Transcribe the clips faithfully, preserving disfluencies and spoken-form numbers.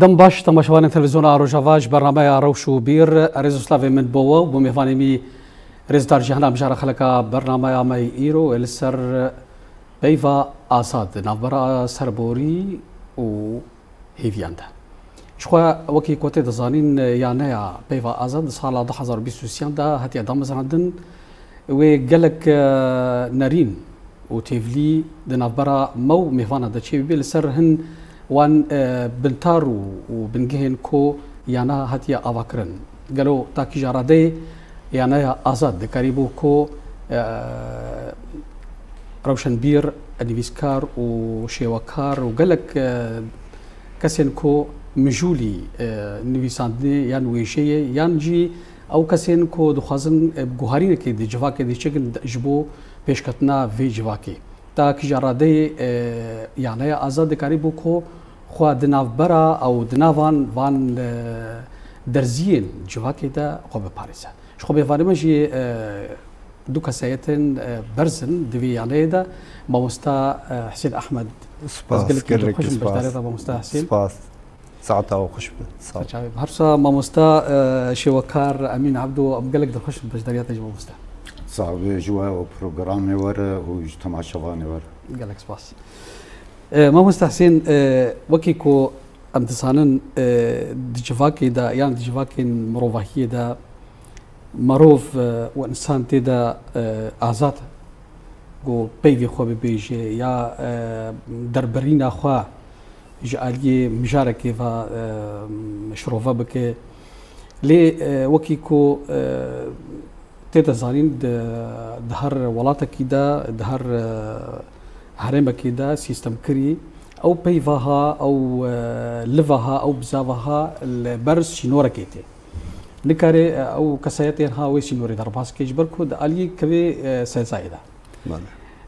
Dem baş, temaşevanên Televîzyona Rojava ji bernameya Rewş û Bîr, rêz û slavê min bo we û bo mêvanê me, rêzdar Cîhana Mijara, xeleka bernameya me yê îro ê li ser peyva azad di navbera serborî û hêviyan de. Jixwe wekî ku tê dizanîn, yaneya peyva azad di sala du hezar û bîst û sêyan de hatiye damezrandin. Wê gelek, e, nerîn û têvilî di navbera me û mêvana de çêbibê, li ser hin wan, e, bintar û, û bingehên ku yana hatiye avakirin. Gelo ta kîja radeyê yaneya azad dikarîbû ku, e, rewşenbîr, nivîskar û şêwekar û gelek, e, kesên ku mijûlî, e, nivîsandinê yan wêjeyê yan jî ew kesên ku dixwazin, e, bi guharînekê di civakê de çêkin ji bo pêşketina vê civakê. Ta kîja radeyê, e, yaneya azad dikarîbû ku xwe di navbera ew di navan van, e, derziyên civakê de xwe biparêze. Ji xwe mêvanê me jî, e, du kesayetên, e, berz in di vê yaneyê de. Mamosta, e, Husên Ehmed. Spas, Ez gelekî gelekî dilxweş im spas. Beşdariyeta mamosta Husên. Spas. Saeta we xweş be. Sağ ol. Çavê. Her wisa mamosta, e, şêwekar Emîn Ebdo, em gelek dilxweş im beşdariyeta ji mamosta. Sax be, ji we û programê we re û ji temaşevanê we re. Gelek spas. E, mamosta Husên, e, wekî ku em dizanin, e, di civakê de yan di civakên mirovahiyê de merov, e, û însan tê de, e, azad e ku peyvê xwe bibêje ya, e, derbirîna xwe ji aliyê mijarekê ve, e, şirove bike. Lê, e, wekî ku, e, tê de zanîn, di, di her welatekî de, di her, e, herêmekî de sîstemkirî, ew peyva ha, ew, e, liva ha, ew bizava ha li ber sînorekê tê. Nikare, e, ew kesayetê ha wê sînorê derbas ke, ji ber ku di aliyê kevê, e, sezayê de. Bale.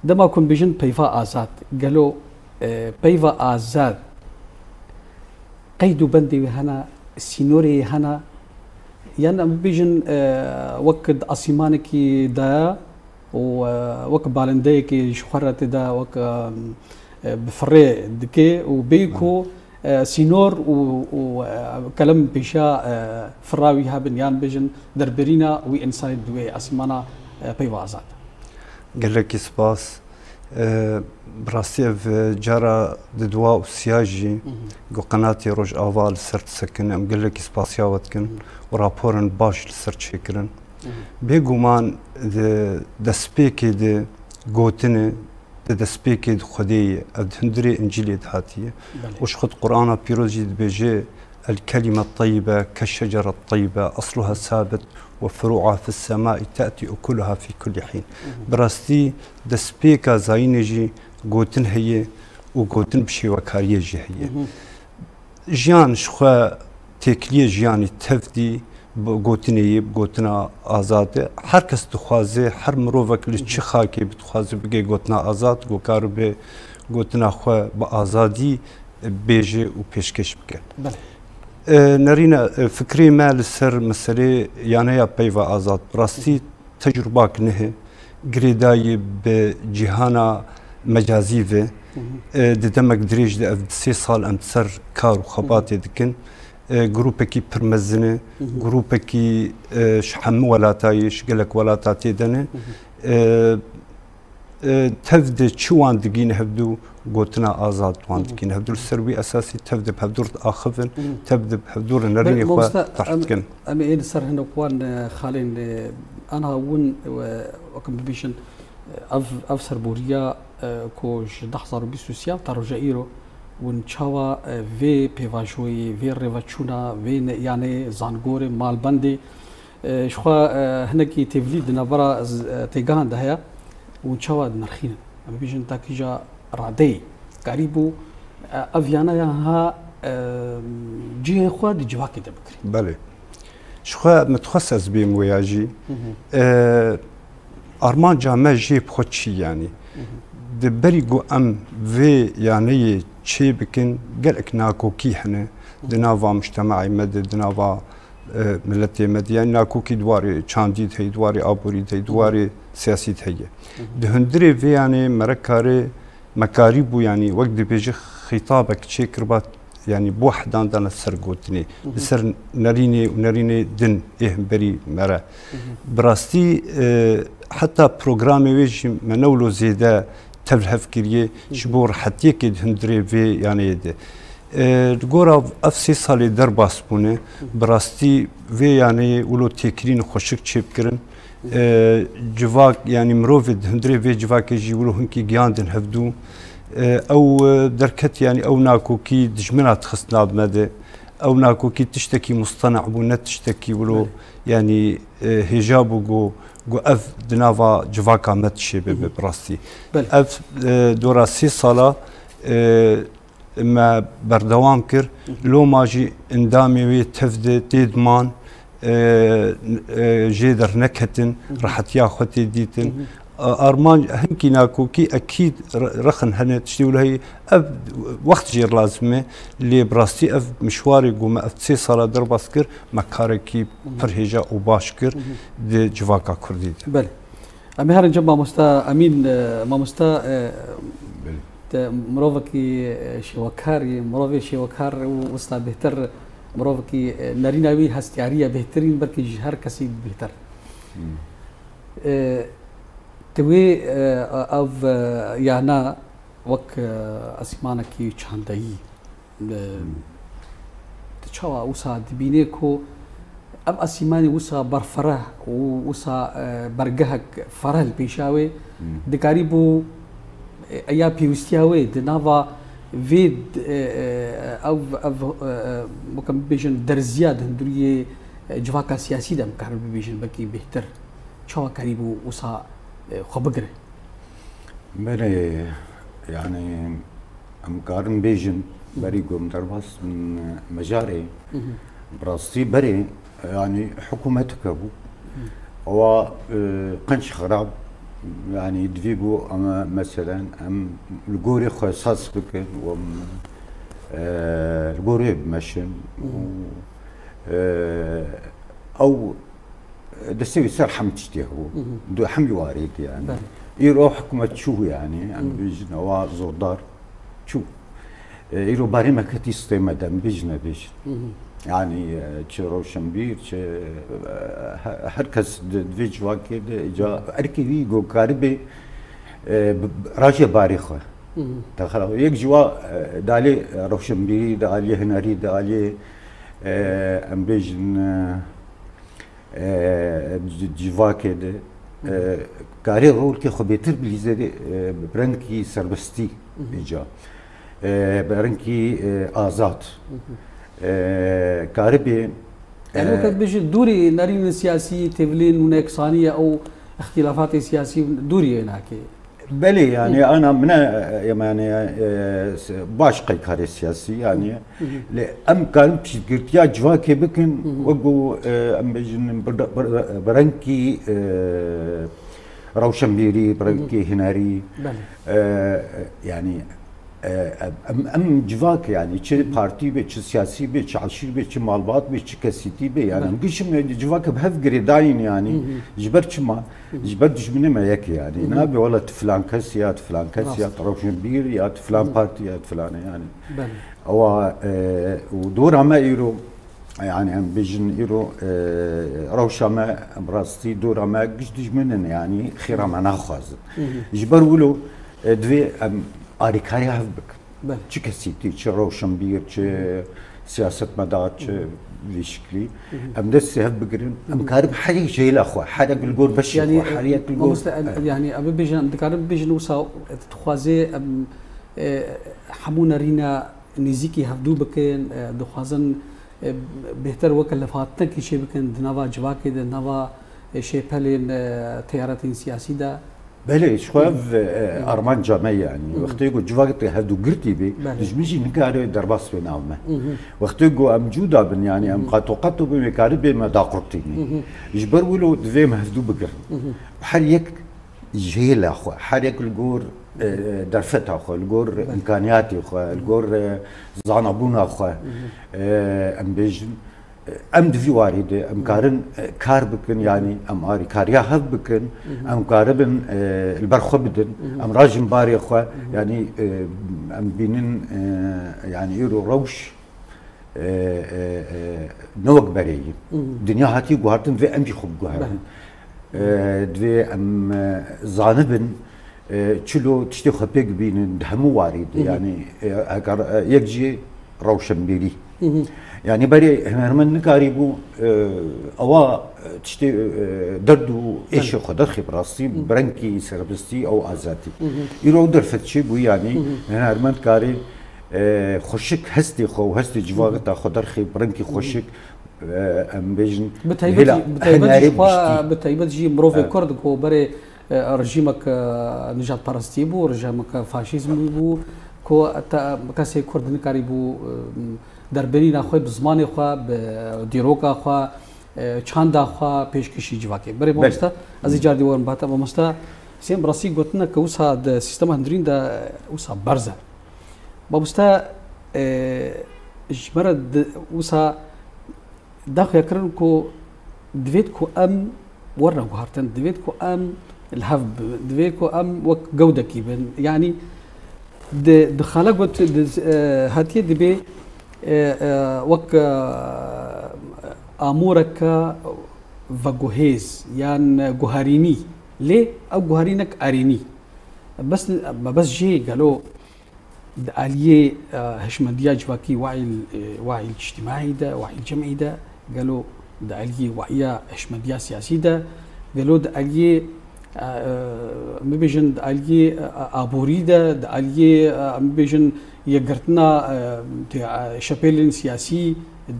Dema ku em bêjin peyva azad, gelo, e, peyva azad qeyd û bendê wê hene, sînorê wê hene, yan em bibêjin, e, wek di asîmanekî de ye û, e, wek balindeyekê ji xwe re tê de wek, e, e, bi firê dike û bêyî ku, e, sînor û, û, e, kelem pêşiya, e, fira wî hebin, yan bêjin derbirîna wî însanê di wê asîmana, e, peyva azad. Gelekî spas. E, bi rastî ev, e, cara di dua û siya jî Mhm. ku qenatê Rojava li ser disekin, em gelekî spasiya we dikin Mhm. û raporên baş li ser çêkirin. Mhm. Bêguman di destpêkê de gotine, di destpêkê di Xwedê ye, ev di hundirê Încîlê de hatiye. Belê. Û ji xwe di Qur'ana Pîroz jî dibêje, "El kelîme teyyibe ke şecere teyyibe, asluha sabit ve furu'a fis semai te'ti ukuluha fî kulli hîn." Mhm. Bi rastî destpêka zayînê jî gotin heye û gotin bi şêwekariyê jî heye. Mhm. Jiyan ji xwe têkiliyê jiyanî tevdî bi gotinê yê, bi gotina azad e. Her kes dixwaze, her mirovek li çi xakê bi dixwaze bigê gotina azad, ku karibe gotina xwe bi azadî bêje û pêşkêş bike. Belê. E, nerîne, e, fikrê me li ser meselê yaneya peyva azad. Bi rastî tecrubak nihe girêdayî bi cîhana mecazî ve. Hı hı. E, di demek dirêj de ev di sê sal em ser kar û xebatê dikin. E, grûpekî pir mezin e, Hı hı. grûpekî, e, ji hemû welata ye, ji gelek welata tê de ne. Hı hı. E, e, tev de çi wan digîne hevdû, gotina azad wan Hı hı. digîne hevdû. Li ser wî esasî tev de bi hevdû re diaxivin, Hı hı. tev de bi hevdû re nerînê xwe Mamoste, terh em, dikin. Em ê li ser hinek wan, e, xalên, e, anha win, e, wek em bibêjin, e, ev, ev serboriya, e, ku ji du hezar û bîst û sê ta roja îro, win çawa, e, vê pêvajoyê, vê rêveçûna, vê ne-, yanê zangorê, malbendê, e, ji xwe, e, hinekî têvilî di navbera z-, e, têgehan de heye, win çawa dinirxînin? Em bibêjin ta kîja radeyê karîbû, e, ev yana ya ha, e, cihê xwe di civakê de bikirî. Belê. Ji xwe min dixwest ez bêm wêya jî. Hı hı. E, armanca me jê bi xwe çi yanî? Hı hı. Di berî ku em vê yaneyê çê bikin, gelek nakokî hene. Hı hı. Di nava mujtemaê me de, di nava, e, miletê me de. Yanî nakokî di warê çandî de heye, di warê aborî de heye, di Hı hı. warê siyasî de heye. Hı hı. Di hundirê vê yanê mere kare me karîbû, yanî wek dibêje xîtabek çêkiriba, yanî bo hedan dane ser gotinê. Li ser nerînê û nerînê din ê hemberî me re. Bi rastî, e, heta programê wê jî me ne wilo zêde tevlihev kiriye, ji bo rehetiyekê di hundirê vê yaneyê de. E, li gora ev sê salê derbas bûne, bi rastî vê yaneyê wilo têkilîn xweşik çêbikirin. E, civak, yanî mirovê di hundirê vê civakê jî wilo hinkî giyandin hevdû. E, ew, e, derket, yanî ew nakokî dijmina dixist nav me de. Ew nakokî tiştekî mustene bû, ne tiştekî wilo, Belê. yanî, e, hêja bû ku, ku ev di nava civaka me dişêbe be bi rastî. Belê. Ev, e, dora sê sala, e, me berdewam kir. Loma jî endamê wê tev de tê diman, e, e, jê derneketin, rehetiya xwe tê dîtin. A-, armanc hinkî nakokî ekîd re-, rexin hene tiştê wilo heye. Ev wext jê lazim e, lê bi rastî ev mişwarê ku me ev sê sala derbas kir, me karekî pir hêja û baş kir di civaka kurdî de. Belê. Em ê herin cem mamosta Emîn, e, mamosta, e, Belê. te mirovekî, e, şêwekar yê, mirovê şêwekar û wisa bêhtir mirovekî, e, nerîna wî hestiyarî ye bêhtirîn, belkî ji her kesî bêhtir. Hmm. E, tu wê, e, ev, e, yana wek, e, esîmanekî çandeyî, e, Hmm. tu çawa wisa dibînê ku ev esîmanê wisa berfereh û wisa, e, bergehek fereh li pêşa wê Hmm. dikarî bû, e, ya pêwîstiya wê di nava vê, e, e, ev, ev, e, e, wek em bibêjin derziya di hundiriyê, e, civaka siyasî de em karin bibêjin belkî bêhtir. Çawa karîbû wisa, e, xwe bigire? Belê, yani em karin bêjin, berî ku em derbas bin mejarê, Hı hı. bi rastî berê, yani hikûmeteke bû. Hı. Ewa, e, qenc xirab, yani divî bû em, meselen, em li gorê xwe saz bikin, û em, e, li gorê bimeşin. Hı. Û, e, ew destê wî ser hemî tiştê hebû. Hı hı. Di hemî warê de yani. Belê. Îro hikûmet çû yani, em Hı. bêjin ewa zordar çû. E, îro barê me ketî stê me de, em bêjin, em bêjin. Hı hı. Yani, e, çi rewşenbîr, çi, e, he-, her kes di, di vê civakê de, îca erkê wî ku karibê, e, bi, bi, raje barê xwe. Hı hı. Te xera-, yek ji wa, e, dalê, e, rewşenbîrî, dalê hunerî, dalê, e, em bêjin, e, e, ci-, civakê de, Hı hı. e, karê rolkê xwe bêtir bilîze de, e, bi rengkî serbestî Hı hı. îca. E, bi rengkî, e, azad. Hı hı. E, karibê, Yani e, wek dibêjin dûrî nerînên siyasî, têvilên û neyeksanî ye ew îxtîlafatê siyasî dûrî yê nake. Belê, yani, Hı. ana min e, yani, e, s-, baş qeykarê siyasî, yani, Hı hı. lê em karin piştgirtiya civakê bikin, Hı hı. wek ku, e, em bêjin, bi, bi, bi rengkî, e, rewşenbîrî, bi Hı hı. rengkî hunerî, Belê. e, yani, e, em, em civak, yani, çi Hı hı. partî be, çi siyasî be, çi eşîr be, çi malbat be, çi kesîtî be, yani, Belê. em gişim civak bi hev girêdayîn, yani, Hı hı. ji ber çima? Ji ber dijminê me yek e yani. Hı hı. Nabê wela tu filan kes ya, tu filan kes ya, Rast. tu rewşenbîr ya, tu filan Hı hı. partî ya, tu filan e yani. Belê. Ewa, e, û dora me îro, yani em bêjin îro, e, rewşa me, em rastî dora me giş dijmin in yani, xêra me naxwazin. Hı hı. Ji ber wilo, e, divê em alîkariya hev bikin. Belê. Çi kesîtî, çi rewşenbîr, çi siyasetmedar, çi vî şiklî. Hı hı. Em destê hev bigirin, Hı hı. em karin her yek ji hêla xwe, her yek li gor beşê Yani, xwe, her yek li gor mamoste, em, Evet. yani, em bibêjin, em dikarin bibêjin wisa, e, dixwaze em, e, hemû nerîna nêzîkî hevdû bikin, e, dixwazin, e, bêhtir weke levhatinekî çê bikin di nava civakê de, di nava, e, şêpelên, e, teyaretên siyasî de. Belê, ji xwe ev, e, armanca me ye, yanî. Hı. Wextê ku civakê te hevdû girtî bê, Belê. dijmin jî nikare derbas bê nav me. Hı hı. Wextê ku em cuda bin, yanî em Hı hı. qato qato bin, wê karibê me daqurtînî. Hı hı. Ji ber wilo divê em hevdû bigirin. Hı hı. Her yek ji hêla xwe, her yek li gor, e, derfeta xwe, li gor Belê. îmkaniyatê xwe, li Hı hı. gor, e, zanabûna xwe, Hı hı. e, em bêjin, Em di vî warî de em Hı. karin, e, kar bikin, Hı hı. yanî em alîkariya hev bikin, Hı hı. em karibin, e, li ber xwe bidin, Hı hı. em rajin barê xwe, Hı hı. yanî, e, em bînin, e, yanî îro rewş, e, e, e, ne wek berê ye. Dinya hatiye guhartin, divê em jî xwe biguherin. E, divê em, e, zanibin, e, çilo tiştê xwe pêk bînin di hemû warî de. Yani, e, eger, e, yek jî rewşenbîrî. Yani berê hunermend nikarîbû, e, ewa, e, tiştê, e, derd û êşê xwe derxî bi rastî, bi rengkî serbestî ew azadî. Îro ew derfet çêbû, yani hunermend karê, e, xweşik hestê xwe û hestê civaka xwe derxî bi rengkî xweşik, e, em bêjin, bi taybet hêla jî, bi taybet jî hunerê xwe, bi taybet jî mirovê Kurd ku berê, e, rejîmek, e, nijadperestî bû, rejîmek faşîzmî bû, ku te, kesê Kurd nikarîbû, e, derbênîna xwe bi zimanê xwe, bi dîroka xwe, e, çanda xwe pêşkêşî civakê. Berê mamoste, ez ê car dî werim bate mamoste. Sêm bi rastî gotineke wisa di sîstema hundirîn de wisa berz e. Mamoste, e, ji me re di, wisa daxuya kirin ku divêt ku em werine guhartin, divêt ku em li hev bibin, divê ku em wek gewdekî bin. Yanî di, di xala got, di, e, hatiye dibê, e, e, wek, e, amûreke veguhêz yan guherînî. Lê ew guherînek erênî. Bes, me bes jê gelo di aliyê, e, hişmendiya civakî, wayî, e, wayî îctîmaî de, wayî cemî de, gelo di aliyê wayiya hişmendiya siyasî de, gelo di aliyê, e, e, bibêjin di aliyê, e, e, aborî de, di aliyê, e, bibêjin yekgirtina, e, tê, e, şepêlên siyasî,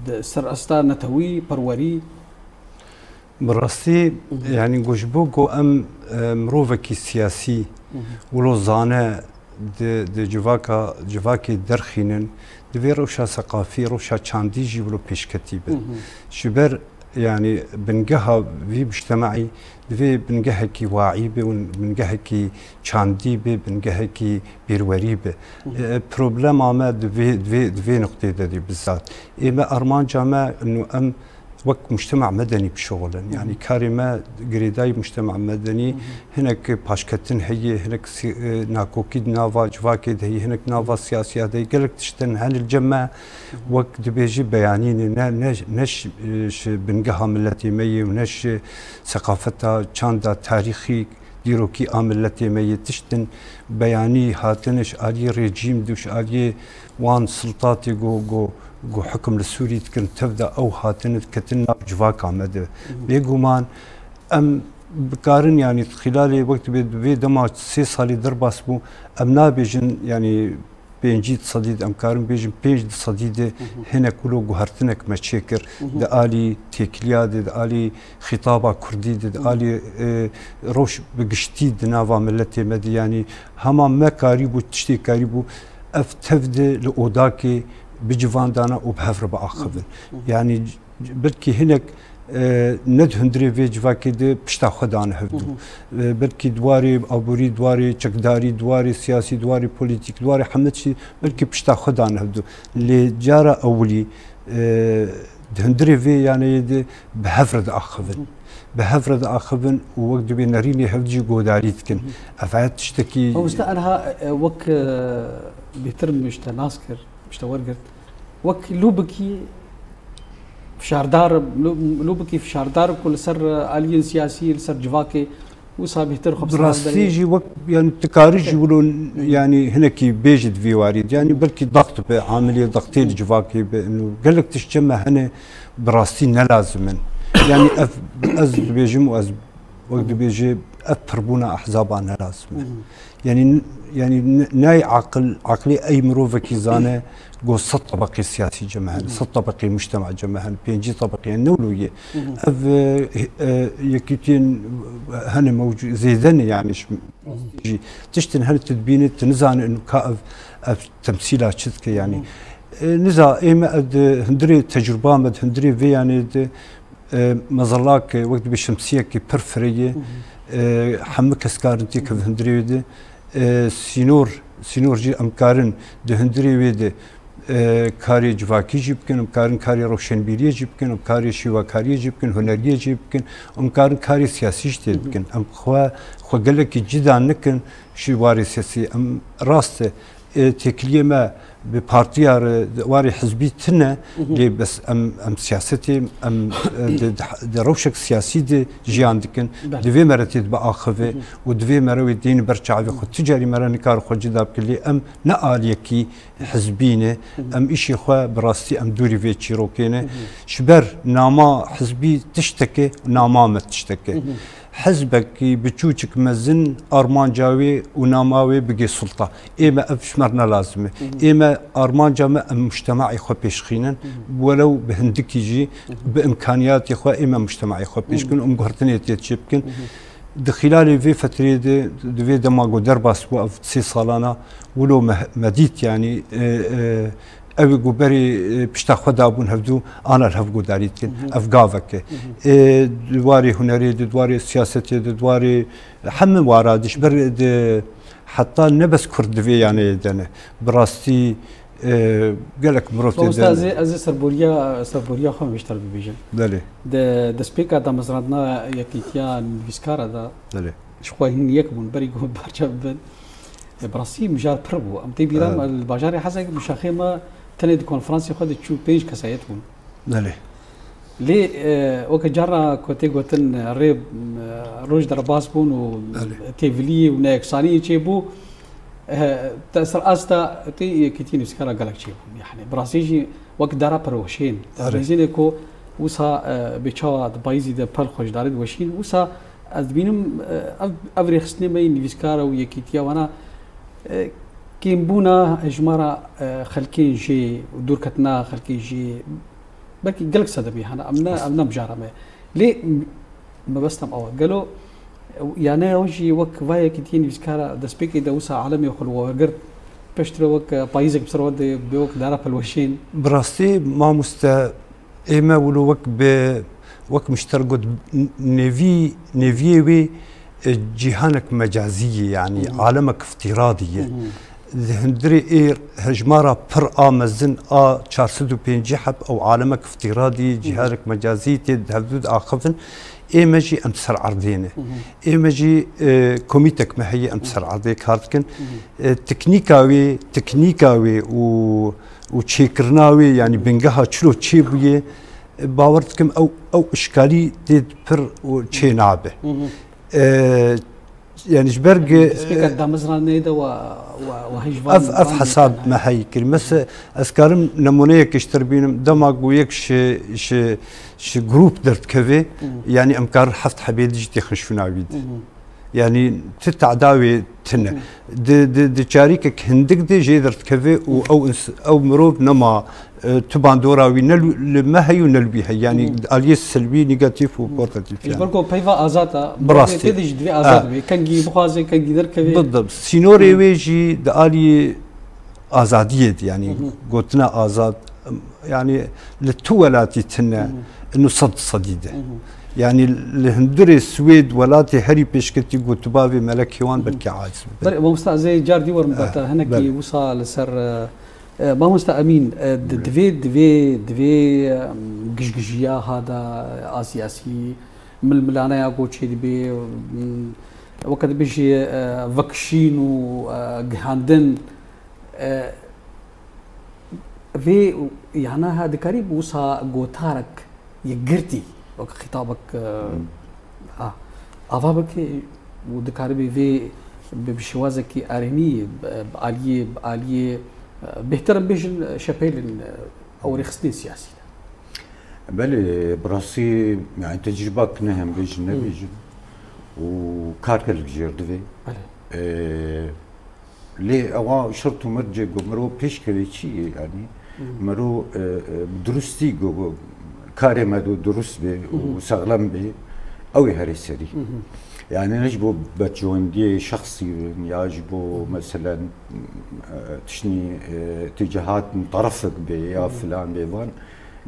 di ser asta netewî, perwerî. Bi rastî, yanî ku ji bo ku em, e, mirovekî siyasî wilo zane di, di civaka, civakê derxînin, divê rewşa seqafî, rewşa çandî jî wilo pêşketî be. Ji ber, yanî bingeha vî mujtemaî divê bingehekî waî be û bingehekî çandî be, bingehekî bîrwerî be. E, problema me di vê, di vê, di vê nuqtê de dî bizat. Ê me armanca me inu em wek mujtema medenî bişuxulin. Yanî karê me girêdayî mujtema medenî, hinek paşketin heye, hinek si-, e, nakokî di nava civakê de heye, hinek nava siyasiya de heye. Gelek tiştin hene li cem me, wek dibêjî beyanî ne, ne, ne, ne ji, e, ji bingeha miletê me yê û ne ji seqafeta çanda tarîxî dîrokî a miletê me yê tiştin beyanî hatine ji aliyê rejîm de, ji aliyê wan siltatê ku, ku, ku hukum li Sûrî dikin, tev de ew hatine diketin nav civaka me de. Bêguman em bikarin, yanî xîlalê wek dibê di vê dema sê salî derbas bû, em nabêjin, yanî pêncî di sedî de, em karin bêjin pênc di sedî de hinek wilo guhertinek me çêkir. Di alî têkiliya de, di alî xîtaba kurdî de, di alî, e, rewş bi giştî di nava miletê me de, yanî hema me karîbû, tiştê karîbû, ev tev de li odakê bicivandana û bi hev re biaxivin. Yanî belkî hinek, e, ne di hundirê vê civakê de pişta xwe dane hevdû. E, belkî di warê aborî, di warê çekdarî, di warê siyasî, di warê polîtîk, di warê hemî tiştî belkî pişta xwe dane hevdû. Lê cara ewilî, e, di hundirê vê yaneyê de bi hev re diaxivin. Bi hev re diaxivin û wek dibê nerînê hev jî godarî dikin. Ev e tiştekî Mamoste, aniha, e, wek, e, bêhtir min ji te nas kir, ji te wergirt. Wek lûbikî fişardar, lû-, lûbikî fişardar ku li ser, e, aliyên siyasî, li ser civakê wisa bêhtir xwe bi Bi saz rastî derê. Jî wek, yani, tu karî jî wilo, yani, hinekî bêjî di vî warî de. Yani, belkî daxt be, amilê daxtê li civakê be, ino gelek tişt cem me hene bi rastî ne lazim in. Yani, ev, ez dibêjim û ez wek dibêjî, ev pirbûna ehzaba ne lazim e. Yani, yani, n-, ney aqil, aqilê ey mirovekî zane, go sed tebeqê siyasî cem me hene, sed tebeqê mujtema cem me hene, pêncî tebeqê, yani, ne wilo ye. Ev, e, e, yekîtiyên hene mewcû-, zêde ne, yani, ji, jî tiştin hene tu dibînî, tu nizane inu ka ev, ev temsîla çi dike, yani. E, niza, ê me ev di hundirê tecrûba me, di hundirê vê yanê de, e, mezela ke wek dibê şemsiyekê pir firê ye, e, hemû kes karin têkevin hundirê wê de, e, sînor, sînor jî em karin di hundirê wê de, e, karê civakî jî bikin, em karin karê rewşenbîriyê jî bikin, em karê şêwekariyê jî bikin, huneriyê jî bikin, em karin karê siyasî jî tê bikin. Em xwe, xwe gelekî cida nikin ji warê siyasî. Em rast e, E, têkiliyê me bi partiya re, warê hizbî tune, lê bes em, em siyasetê, em, e, di, di, di rewşek siyasî de jiyan dikin. Belê. Divê me re tê dibe axive û divê me re wê dêne ber çavê xwe. Tu carî me re nikare xwe cida bike, lê em ne aliyekî hizbî ne. Em îşê xwe bi rastî em dûrî vê çîrokê ne. Ji ber nama hizbî tişteke, nama me tişteke. Hizbekî biçûçik mezin armanca wê û nama wê bigê sulta. Ê me ev ji me re ne lazim e. Ê me armanca me em mujtemaê xwe pêşxînin. Welew bi hindikî jî bi imkaniyatê xwe ê me mujtemaê xwe pêş kin û em guhertinê tê çêbikin. Di xîlalê vê fetrê de, di vê dema ku derbas bû ev sê salana, wilo me, me dît, yanî, e, e, ew ê ku berê, e, pişta xwe dabûn hevdû, ana li hev guhdarî dikin. Ev gavek e. E, di warê hunerê de, di warê siyasetê de, di warê hemî wara de, ji ber de heta ne bes Kurd di vê yaneyê de ne. Bi rastî, e, gelek mirov tê Mamoste, de ez ê, ez ê serboriya, serboriya xwe em ji te re bibêjim. Belê. Di destpêka damezrandina Yekîtiya Nivîskara de, Belê. Ji xwe hîn yek bûn, berî ku parçe bibin. E, bi rastî mijar pir bû. Em tê bîra me, Evet. li bajarê Hezek bi şaxê me tenê di konferansê xwe de çû pênc kesayet bûn. Belê. Lê, e, weke cara ku tê gotin, rê, e, roj derbas bûn û Belê. têvilî û neyeksanî çêbû, e, tesir asta tê Yekîtî Nivîskara gelek çêbûn. Yani, bi rastî jî wek dara perweşên. Belê. Rêzînê ku wisa, e, bê çawa di payîzî de pel xwe ji darê diweşîn, wisa ez dibînim, e, ev, ev rêxistinê me yê nivîskara û yekîtiya wana, e, kêmbûna hejmara, e, xelkên jê û dûrketina xelkên jê, belkî gelek sedemî hene, em ne, Rast. em ne mijara me. Lê m-, mebestem ew e. Gelo, e, yani ew jî wek va yekîtiyê nivîskara destpêkê de wisa alemê xwe li we wergirt, piştre wek, e, payîzek bi ser we de bê wek dara pelweşên. Bi rastî mamoste, ê me wilo wek bi, wek mişter got, n-, nevî, neviyê wê, e, cîhanek mecazî ye, yanî Hı hı. alemek îftîradî ye. Hı hı. Li hundirê ê hejmara pir a mezin a çar sed û pêncî heb ew alemek îftîradî, Hı hı. cîhanek mecazî tê di hevdû diaxivin. Ê me jî em ser erdê ne. Hı hı. Ê me jî, e, komîtek me heye, em ser erdê kar dikin. Hı hı. E, teknîka wê, teknîka wê û, û çêkirina wê, yanî bingeha çilo çêbûye, e, bawer dikim ew, ew işkalî tê pir û çê nabe. Hı hı. E, yanî ji ber ge- Destpêka damezrandinê de wa, wa, wa hej van, Ev, ev van hesab yekene. me heyî kir. Mesela ez karim nemûneyek ji te re bînim. Dema ku yek ji, ji, ji grûp derdikeve, Hı. yanî em karin heft hebê dijî têxin şûna wî de. Hı hı. Yanî ti teda wê tune. Hı. Di, di, di çarîkek hindik de jê derdikeve û Hı. ew ins-, ew mirov nema, e, tu bandora wî ne li, li me heye û ne li wî heye. Yanî Hı. aliyê silbî, negatif û Hı. pozitif Ji yanî. ber ku peyva azad e, Bi rastî. mirovê tê de jî divê azad Ha. be. Kengî bixwaze, kengî derkeve. Bidim. Sînorê Hı. wê jî di aliyê azadiyê de, yanî Hı hı. gotina azad, yanî li tu welatî tune, Hı hı. inu sed sedî de. Hı hı. Yanî li hundirê Swêd welatê herî pêşketî gotibavê melekê wan Hı hı. belkî aciz bibe. Belê, mamosta, ez ê car dî werim Eh, ber te, hinekî belê. wisa li ser, e, e, mamosta Emîn, e, di-, Belê. divê, divê, divê, e, gijgijiya ha da, e, a siyasî, milmilaneya ku çêdibê, m, weke dibêjî, e, vekişîn û, e, gihandin, e, vê yana ha dikarî bi wisa gotarek yekgirtî, weke xîtabek, e, Hmm. a, ava bike û dikaribê vê bi, bi şêwazekî erênî, bi, bi aliyê, bi aliyê, e, bêhtir em bêjin, e, şepêlin, e, ew rêxistinên siyasî de. Belê, bi rastî, yani, tecrîbak ne hem bêjin, Hı. nebêjin. Û kar gelek jêr divê. Belê. Ee, lê ewa şert û mercê ku mirov pêş kevê çi ye, yani, Hı. mirov, e, e, bi durustî ku, ku karê me du-, durust bê û Hı hı. sexlem bê, ew ê herê serî. Hı hı. Yani, ne ji bo berjewendiyê şexsî bin, ya ji bo, Hı hı. meselen, e, tiştî, e, tîcehat min terefek bê ya Hı hı. filan bê van.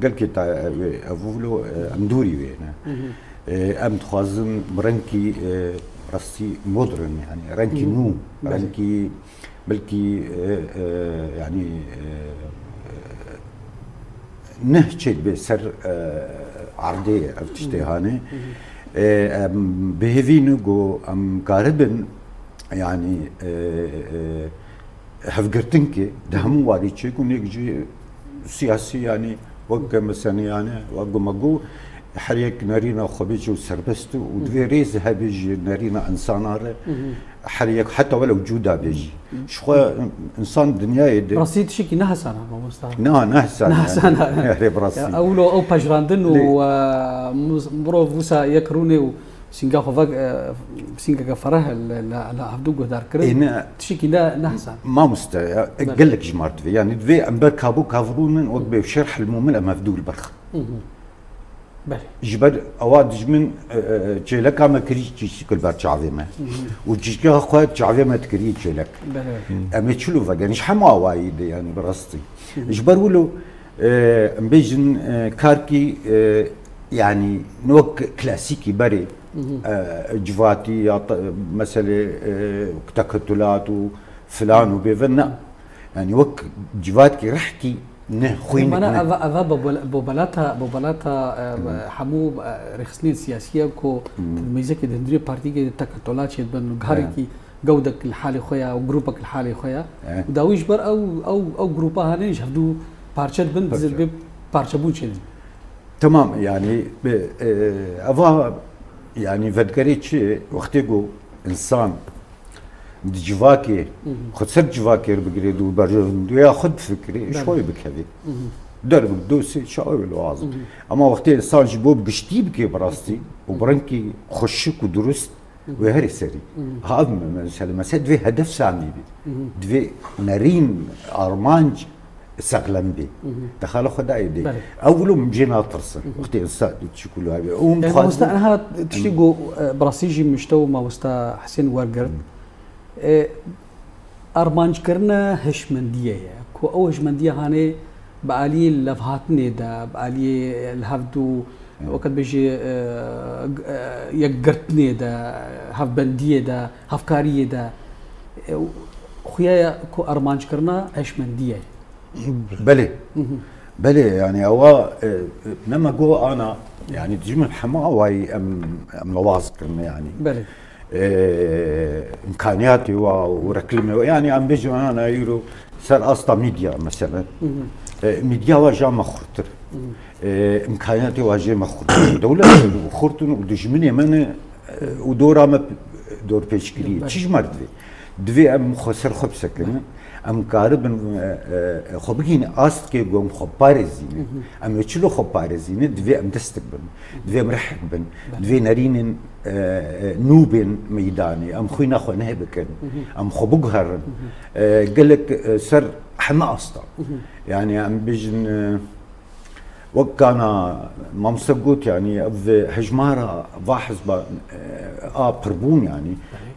Gelkê ta, e, wê, ev wilo, e, em dûrî wê ne. Hı hı. E, em dixwazin bi rengkî, e, rastî modern, yani rengkî Hı hı. nû, Belê. rengkî belkî, e, e, yani, e, e, neh çêdibe ser, e, erdê ev tiştê Hı hı. hane. Hı hı. E, em bihêvî ne ku em karibin, yani, e, e, hevgirtinkê di hemû warî çêk û nêk jî siyasî, yanî wek mesenî, yanî wek ku me got, her yek nerîna xwe bêje û serbest û divê rêz hebe ji nerîna insana re. Her yek heta welew cuda bê jî. Ji xwe insan dinyayê de Rastî tiştekî nehesan e, mamosta. Na, nehesan yani. Nehesan e. Erê bi rastî. Ya, ewlo ew pejirandin û, Lê- e, muz-, mirov wisa yek rûnê û sînga xwe vek, e, sîngeke fereh li, li, li hevdû guhdar kirin. Ê, ne. Tiştekî ne, nehesan. Mamoste, ya, Belê. Gelek ji mar divê. Yani divê em ber kabû kavrûnin wek bê şerh li mumin em hevdû li ber xin. Hı hı. Belê. Ji ber ewa dijmin, e, e, çêleka me kirî çîçik li ber çavê me. Hı hı. Û çîçika xwe çavê me dikirî çêlek. Belê. Em ê çilo vegerin. Ji hema awayî de yani bi rastî. Hı hı. Ji ber wilo, e, em bêjin, e, karkî, e, yani ne wek klasîkî berê, Hı hı. e, civatî ya te-, meselê, e, teketulat û filan û bêvin ne. Yani wek civatkî rihkî ne, xwînik Mana ne. eva, eva bobel-, bobelata, bobelata, e, Hı. hemû, e, rêxistinên siyasî ye ku Hı. mêzekê di hundirê partîkê de teketola çêdibin û Hı. garekî gewdek li halê xwe ya û grûpek li halê xwe ya. Hı. Û dawî ji ber ew, ew, ew grûpa hane ji hevdû parçe dibin, Parçe. dizin bê parçebûn çêdibin. Tamam, yani, bi, e, eva, yani, vedigerê çi, wextê ku insan di civakê, Hı hı. xwe ser civakê re bigirê û berjewendiya xwe difikirê, Belê. ji xwe bikevê. Hı hı. Derbik dosê çawa wê lazim. Hı hı. Ama wextê insan ji bo bi giştî bike bi rastî û bi rengkî xweşik û durust Hı hı. wê herê serî. Hı hı. Ha, ev me-, mesele, mesele divê hedef samî bî. Hı hı. Divê nerîn, armanc sexlem bî. Hı hı. Dexala xwe dayê dê. Belê. Ew wilo min cê natirsin. Hı hı. Wextê insan çi ku li hevê. Û min E, dixwazin mamosta, niha tiştî Em- ku, e, bi rastî jî min ji te û mamosta Hesên wergirt. Hı. E, armanckirina hişmendiyê ye. Ku ew hişmendiye hanê bi aliyê levhatinê de, bi aliyê li hevdû, Evet. wekî bêjî, e, g-, e, yekgirtinê de, hevbendiyê de, hevkariyê de, e, xuya ye ku armanckirina hişmendiyê ye. Belê. Hı hı. Belê, yani ewa, e, nema go ana, yani dijmin hema awayî em, em lewaz kirine yani. Belê. E, imkaniyatê wa û reklimê wa, yani em bêjin ana îro ser asta medya mesela. Hı hı. E, medya wa ja me xurtir. Hı hı. E, imkaniyatê wa jê me xurtir. Dewlet xurt in û dijminê me ne, e, û dora me dorpêçkirî. Belê. Çi ji me re divê? Divê em xwe ser xwe bisekinin. Em karibin, e, e, xwe bigihînin astkê ku em xwe parêzînin. Hı hı. Em ê çilo xwe parêzînin, divê em destek bin. Divê em rihek bin. Belê. Divê nerînên, e, e, nû bên meydanê. Em xwîna xwe neh bikin. Hı hı. Em xwe biguherin. Hı hı. E, gelek, e, ser heme asta. Hı hı. Yani em bêjin, e, Wek kana mamoste got, yani ev hejmara va hizba, e, a pirbûn yani.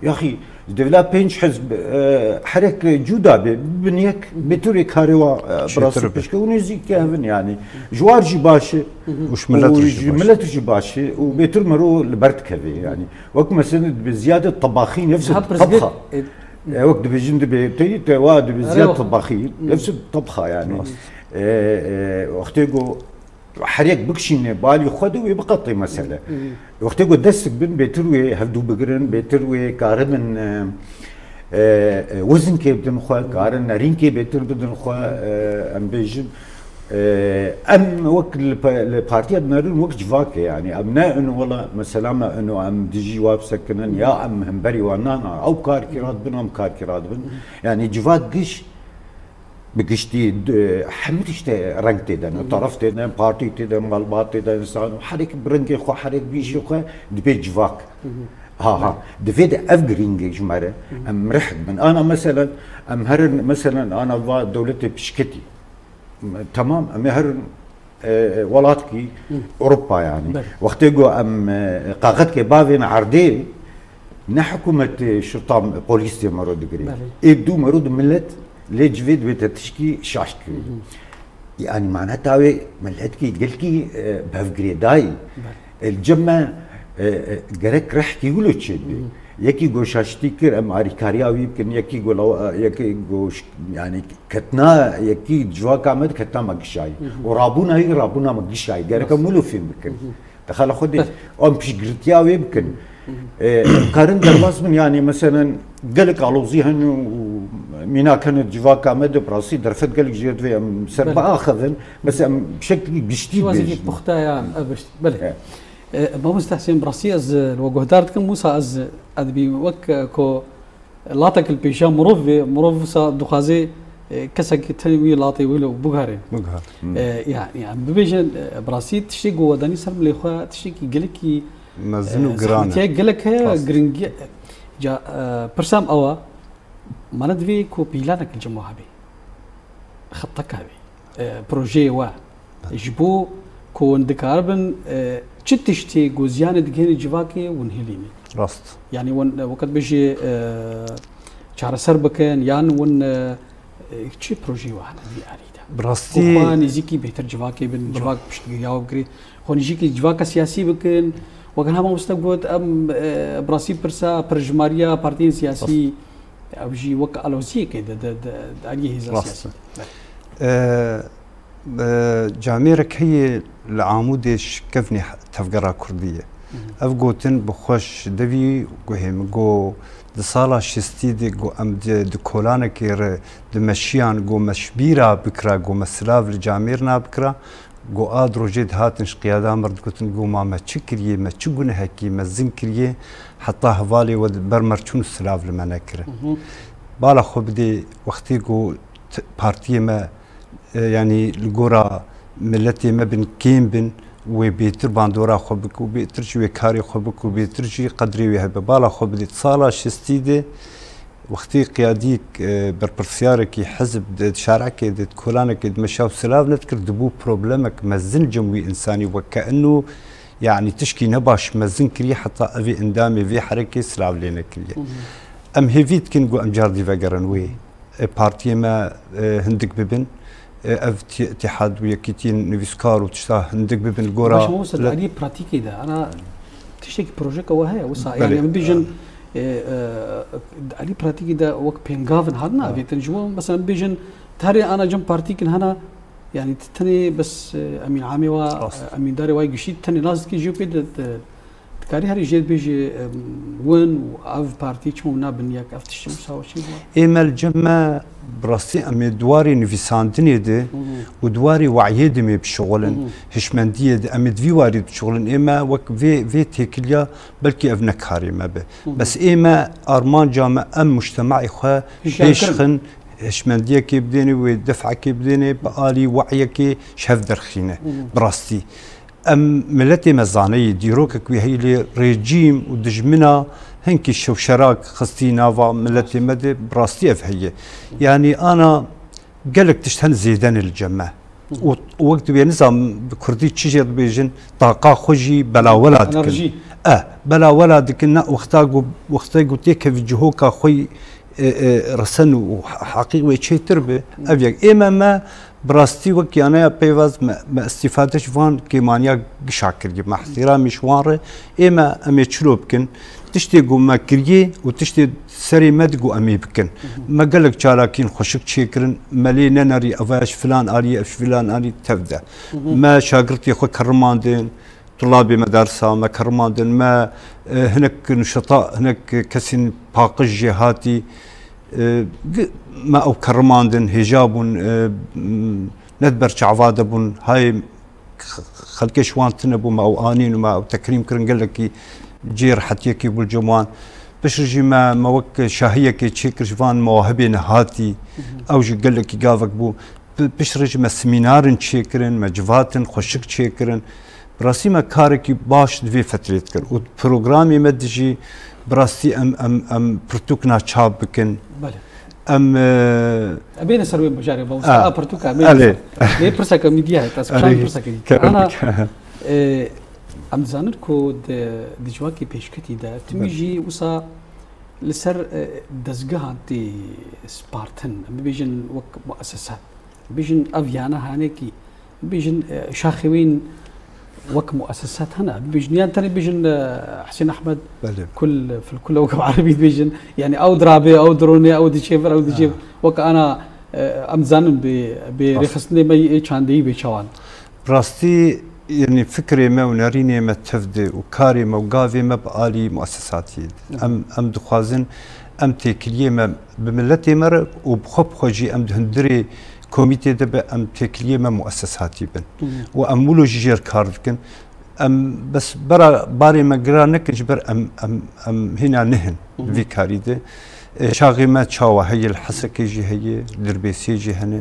Belê. Yaxî, di devla pênc hizb, e, herek cuda be, bin yek, bêtir wê karê wa, e, Çêtir birasî be. Pişke û nêzîk ke hevin yani. Ji war jî baş e, Û ji û millet jî ji baş. Millet jî baş e, û bêtir mero li ber dikeve yani. Wek mesela dibe ziyade tebaxî nefse Niha pirsgir, tabxa. e, E, wek dibêjin dibe, teyî te wa dibe Erê ziyade wa. Tebaxî, nefse tabxa yani. Rast. E, e, wextê ku her yek bikişîne balî xwe de wê biqetê mesele. Hı hı. Wextê ku destek bin, bêtir wê hevdû bigirin, bêtir wê karibin, e, e, e, wezinkê bidin xwe, karin nerînkê bêtir bidin xwe, e, em bêjin. E, em wek li pa-, li partiya dinerin wek civakê yani. Em ne ino wela mesela me ino em dijî wa bisekinin ya em hemberî wan nana. Ew karkî radibin, em karkî radibin. Yani civak giş Bi giştî, d-, hemî tiştê reng tê de ne, Hı hı. Taraf tê de, partî tê de, malbat tê de, insan, herek bi rengê xwe, herek bi îşê xwe dibê civak. Hı hı. Ha, ha. Divê de ev girîngê ji me re, Hı hı. Em rih bin. Ana meselen, em herin, meselen, ana va dewletê pişketî. Tamam, em ê herin, e, welatkî Hı. Ewropa yani. Belê. Wextê ku em, e, kaxetkê bavên erdê, Ne hikûmet, e, şirta, polîs tê mero digirê. Belê. Ê dû mero di millet lê civê dibête tişkî şaş kirî. Hı hı. Yani maneta wê miletkî gelkî, e, bevgirêdayî. Belê. E, li cem me, e, e, gerek rehkî wilo çêbî. Hı hı. Yekî go şaştî kir, em arîkariya wî bikin, yekî go law-, e, yekî go ş-, yani ketina yekî civaka me di ketina me gişayî. Hı hı. Û rabûna wî rabûna me gişayî. Gerek em Rast. Wilo fêm bikin. Hı hı. Dexala xwe dê. Bes. Em piştgirtiya wê bikin. Hı hı. E, em karin derbas bin, yani, meselen, gelek alozî hene û, e, Mînak hene civaka me de bi rastî derfet gelek jê re divê em ser Belê. biaxivin. Bes em bi şeklî giştî Şiwazekî bêjin. puxta ya, e, bişt-, belê. Evet. E, Mamoste Hüseyin, bi rastî ez, e, li we guhdar dikim, wisa ez, e, ez dibînim wek, e, ku latek li pêşiya mirov vê, mirov wisa dixwaze, e, kesek tenê wî latê wî li biguhere. Biguher. Hmm. E, ya, ya, bibêjin, e, bi rastî tiştê ku we danî ser milê xwe, tiştekî gelekî, Mezin û e, giran e. zehmetiyê gelek heye, Rast. giringî, ca, e, pirsa min ew e, mane divê ku pîlanek li cem we hebe. Xettek hebe. E, projeyê we. Ji bo ku hûn dikaribin, e, çi tiştê ku ziyanê digihêne civakê hûn hilînin. Rast. Yani hûn, e, wekî bêjî, e, çareser bikin, yan hûn, e, e, çi projeyê we hene vî alî de? Bi rastî Ku xwe nêzîkî bêhtir civakê bin, Bi civak piştgiriya we bigirê. Xwe nêzîkî civaka siyasî bikin. Wek niha mamoste got, em, e, bi rastî pirsa pirjimariya partiyên siyasî, ew jî wek aloziyekê de, de, de, de aliyê hêza Rast. siyasî. E, e, camêrek heye li Amûdê şikevnê tevgera Kurdî ye. Hı hı. Ev gotin bi xweş devî guhê min got, di sala şêstî de got, em di, di kolanekê re dimeşiyan, got, me ji bîra bikira, got, me silav li camêr nabikira. Got, a di rojê dihatin ji qiyada me re digotin, got, ma me çi kiriye, me çi gunehekî mezin kiriye, heta hevalê we di ber me re çûn û silav li me nekirin. Hı hı. Bala xwe bidê, wextê ku t-, partiyê me, e, yanî li gora miletê me bin kêm bin, wê bêtir bandora xwe bik û bêtir jî wê karê xwe bik û bêtir jî qedrê wê hebe. Bala xwe bidê. Sala şêstî de wextê qiyadî, e, berpirsiyarek hizb di şarekê de, di kolanekê de meşa û silav nedikir, dibû problemek mezin cem wî însanî weke eno, yanî tişkî nebaş mezin kiriye, heta evê endamê vê herekê silav lê nekiriye. Hı hı. Em hêvî dikin ku em cardî vegerin wê, e, partiyê me, e, hindik bibin. E, ev ti-, Îtîhad û Yekîtiyên Nivîskar û tişta hindik bibin li gora Baş, Mûsa, di le- aliyê pratîkê de, ana tiştekî projeka we heye, wisa, Belê. yani, em bêjin, e, e, di alî pratîkê de wek pêngavin hatin avêtin. Ji bo, mesela, em bêjin, tarê ana cem partîkin hena, yani, ti tenê bes, e, emîn amê wa, Rast. e, emîndarê wa giştî, tenê nas dikî jî pê de, de, dikarî herî jê bêjî, em, win û ev partî çima nabin yek, ev tişt wisa çi bû? Ê me li cem me, bi rastî em ê di warê nivîsandinê de Hı hı. û di warê wayê de me bişixulin, Hı hı. hişmendiyê de em ê di vî warî bişixulin. Ê me wek vê, vê têkiliya belkî ev ne karê me be. Hı hı. Bes ê me armanca me em mujtemaê xwe Hişyarkirin. pêş xin, hişmendiyekê bidêne, wê defekê bidêne, bi alî wayekê ji hev derxîne. Hı hı. Bi rastî. Em miletê me zaneyî, dîrokek wî heyî lê rejîm û dijmina hinkî şewşerak xistî nava miletê me de, bi rastî ev heye. Yanî ana gelek tişt hen zêde ne li cem me. Hı. Û, û wek dibê nizam bi kurdî çi jê dibêjin, taqa xwe jî belawela dikin. Enerjî. Eh, belawela dikin, ne wexta ku, wexta ku têkevî cihoka xwe, e, e, resen û he-, heqî wê çêtir be. Hı. Ev yek. Ê me me Bi rastî wek yaneya peyvaz me, me îstîfade ji van kêmaniya gişa kiriye. Me îhtîramî ji wan re, ê me em ê çilo bikin. Tiştê ku me kiriye û tiştê serê me di ku em ê bikin. Hı hı. Me gelek çalakiyên xweşik çêkirin, me lê nenerî, eva ji filan alî, ev ji filan alî tev de. Hı hı. Me şagirtê xwe kerimandin, tulabê me dersa me kerimandin, me, e, hinek nişeta, hinek kesên paqij jê hatî, e, gi-, me ew kerimandin, hêja bûn, e, m-, ne di ber çava de bûn, hayê x-, xelkê ji wan tune bû, me ew anîn û me ew tekrîm kirin, gelekî cê rehetiyekî bû li cem wan. Piştre jî me, me wek şahiyekê çêkir ji van mewahibê nehatî, Hı hı. ew jî gelekî gavek bû. Pi-, piştre jî me semînarin çêkirin, me civatin xweşik çêkirin. Bi rastî me karekî baş di vê fetrê dikir û programê me de jî bi rastî em, em, em pirtûkna çap bikin. Belê. Em, e, Em bêne ser wê mijarê, mamoste. A, A, pirtûka, em bêne elê. ser. Lê pirseke min diya heta, ez kişan Erê, pirseke dî. kerem Ana, bike. e, em dizanin ku di, di civakê pêşketî de, timî Belê. jî wisa li ser, e, dezgehan tê spartin, em bibêjin wek muesesat. Bibêjin ev yana hanekî, bibêjin, e, şaxê wê yên wek muesesat hene. Bibêjin, yan tenê bibêjin, e, Husên Ehmed Belê. kul, fil kul wek bi erebî dibêjin. Yani ew dirabe, ew dirone, ew diçe vir, ew diçe Ha. wek ana, e, em dizanin bi, bi Rast. rêxistinê me yê çandeyî bê çawan. Bi rastî, yanî fikrê me û nerînê me tev de û karê me û gavê me bi alî muesesatiyê de. Hı. Em, em dixwazin em têkiliyê me bi miletê me re û bi xwe bi xwe jî em di hundirê komîtê de be, em têkiliyê me muessesatî bin. Hı hı. Û em wilo jî jêr kar dikin. Em bes bera barê me gira nekin, ji ber em, em, em hîna nihin Hı hı. vî karî de. E, çaxê me çawa heye, li Hesekê jî heye, li Dirbêsiyê jî hene,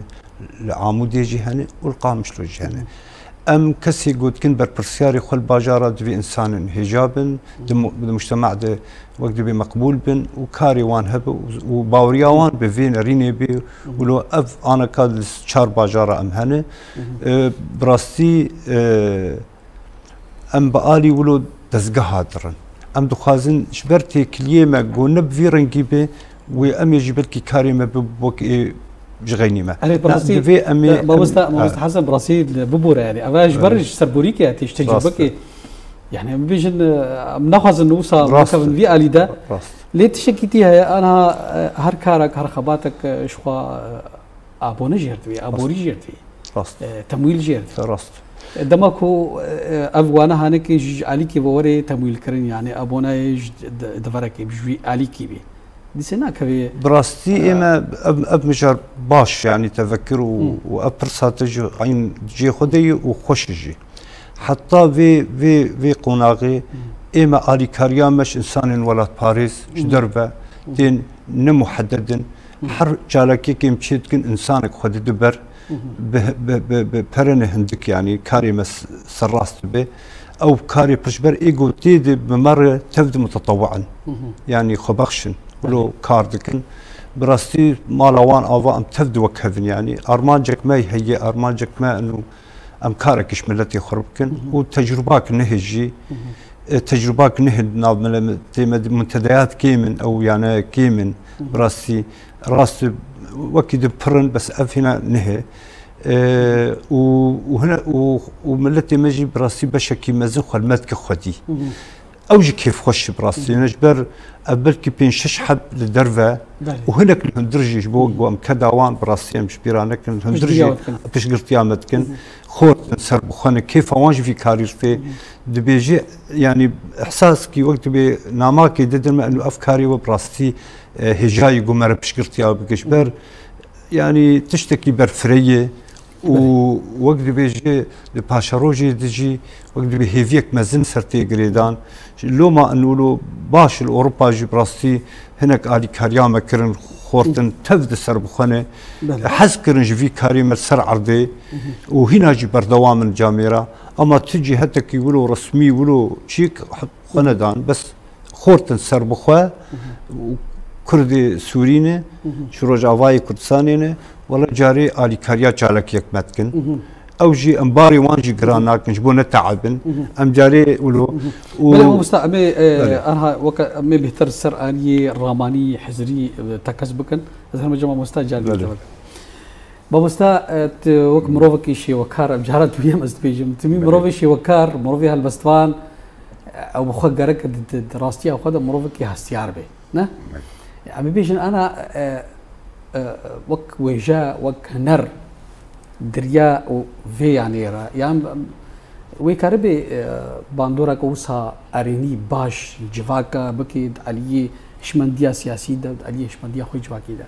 li Amûdê jî hene û li Qamişlo jî hene. Hı hı. Em kesê gotikin berpirsiyarê xwe li bajara divê insanin hêja bin, di mu-, di mujtema de wek divê meqbûl bin û karê wan hebe û, û baweriya wan bi vê nerînê bê û lo ev aneka li çar bajara em hene. Hı hı. E, bi rastî, e, em bi alî wilo dezgeha dirin. Em dixwazin ji ber têkiliyê me ku ne bi vî rengî be, wê em ê jî belkî karê me bi wek ê ji xeynî me. Erê, bi Na, rastî, divê em ê, e, mamosta, em, mamosta e. Hesen, bi rastî li bibûre, yani. Eva ji ber Erê. Ji serborîkê, tê ji Rast tecrübekê. e. Yani, em bêjin, e, em naxwazin wisa Rast e. bikevin vî alî de. Rast. Lê tiştekî tî heye, aniha, e, her karek, her xebatek, e, ji xwe, e, abone jêr divê, aborî jêr divê. Rast. E, temwîl jêr divê. Rast. E, dema ku, e, ev wane hanekê ji, ji alîkî ve were temwîlkirin, yani aboneyê ji de-, deverekê bi ji wî alîkî bî. Dîse nakevê, Bi rastî e, ê me ev, ev mijar baş, yani tevekir û, Hı. û ev pirsa te ji eyn cihê xwe de ye û xweş e jî. Heta vê, vê, vê qonaxê Hı. ê me alîkariya me ji insanên welatparêz ji Hı. derve Hı. tên ne muhedded in. Hı. Her çalakiyekê em çê dikin, insanek xwe dide ber Hı hı. bi, bi, bi, bi perene hindik, yani karê me s-, serrast dibe. Ew karê piştber ê ku tê de bi me re tev di mutetewi'in. Hı hı. Yani xwe bexşin. Wilo Belê. kar dikin. Bi rastî mala wan ava em tev di wek hevin, yani. Armancek me heye, armancek me eno em karek ji miletê xwe bikin. Hı hı. Û tecrubak nehê jî, Hı hı. e, tecrubak nehê di nav miletê me de muntedeyat kêm in, ew yani kêm in. Hı hı. Bi rastî, rast wekî di pir in, bes ev hîna nehê. E, û, û hine, û, û miletê me jî bi rastî beşekî mezin xwe li me dike xwedî. Hı hı. Ew jî kêfxweş e bi rastî. Hı hı. Ji ber ev belkî pênc şeş heb li derve Belê. û hinek li hundir jî ji bo Hı hı. ku em keda wan bi rastî em ji bîra nekin. Li hundir Piştgiriya jî we dikin. piştgirtiya me dikin. Hı hı. Xort in, serbixwe ne, kêfa wan ji vî karî re tê. Hı hı. Dibêje, yani, ihsaskî wek dibê namakê didin me, eno ev karê we bi rastî, e, hêjayî ku me re piştgirtiya bike. Ji ber, yani, tiştekî berfireyê û Belê. wek dibêje li paşerojê de jî wek dibê hêviyek mezin ser tê girêdan. Loma eno lo baş li Ewropa jî bi rastî hinek alîkariya me kirin, xortin Hı. tev di serbixwe ne. Belê. Hez kirin ji vî karê me ser erdê Hı hı. û hîna jî berdewam in camêra. Ama tu cîhetekî wilo resmî, wilo çîk xwe nedan. Bes xortin serbixwe Hı hı. û Kurdê Sûrî ne, Hı hı. ji Rojavayê Kurdistanê ne. Wela carê alîkariya çalakiyek me dikin. Hı hı. Ew jî em barê wan jî giran Hı hı. nakin, ji bo neteibin. Hı hı. Em carê wilo Hı hı. û Belê mamosta, em ê, e, Belê. anha weke em ê bêhtir ser aliyê ramanî, hizirî, e, tekez bikin. Ez hermece mamosta carî Belê. te bikim. Mamosta, e, tu wek mirovekî şêwekar, em cara tu yem ez dibêjim. Tu mî Belê. mirovê şêwekar, mirovê helbestvan, e, ew bi xwe gerek di, di, di rastiya xwe de mirovekî hestiyar be. Ne? Belê. Em bibêjin ana, e, e, wek wêje, wek huner diriya û vê yanê re. Yan, em, wê karibê, e, bandoreke wisa erênî baş civaka bikê di aliyê hişmendiya siyasî de, di aliyê hişmendiya xwe civakî de.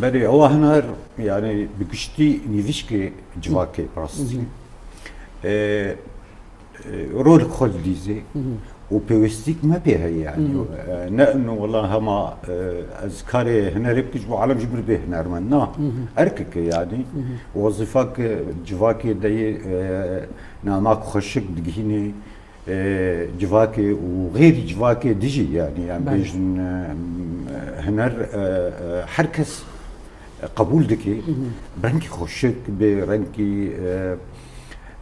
Belê, ewa huner, yani, bi giştî nîvişkê civakê rastî. Hı hı. E, e, rolek xwe didîzê Hı hı. û pêwîstîk me pê heye, yani. Hı hı. E, ne ino wela hema, e, ez karê hunerê bikim ji bo alem ji min bê hunermend. Na, Hı hı. erkeke, yani. Hı hı. Wezîfak civakê de yê, e, namak xweşik digihînê, e, civakê û xêrî civakê dijî, yani, em Belê. bêjin, e, huner, e, e, her kes qebûl dike. Hı hı. Rengî xweşik be, rengî,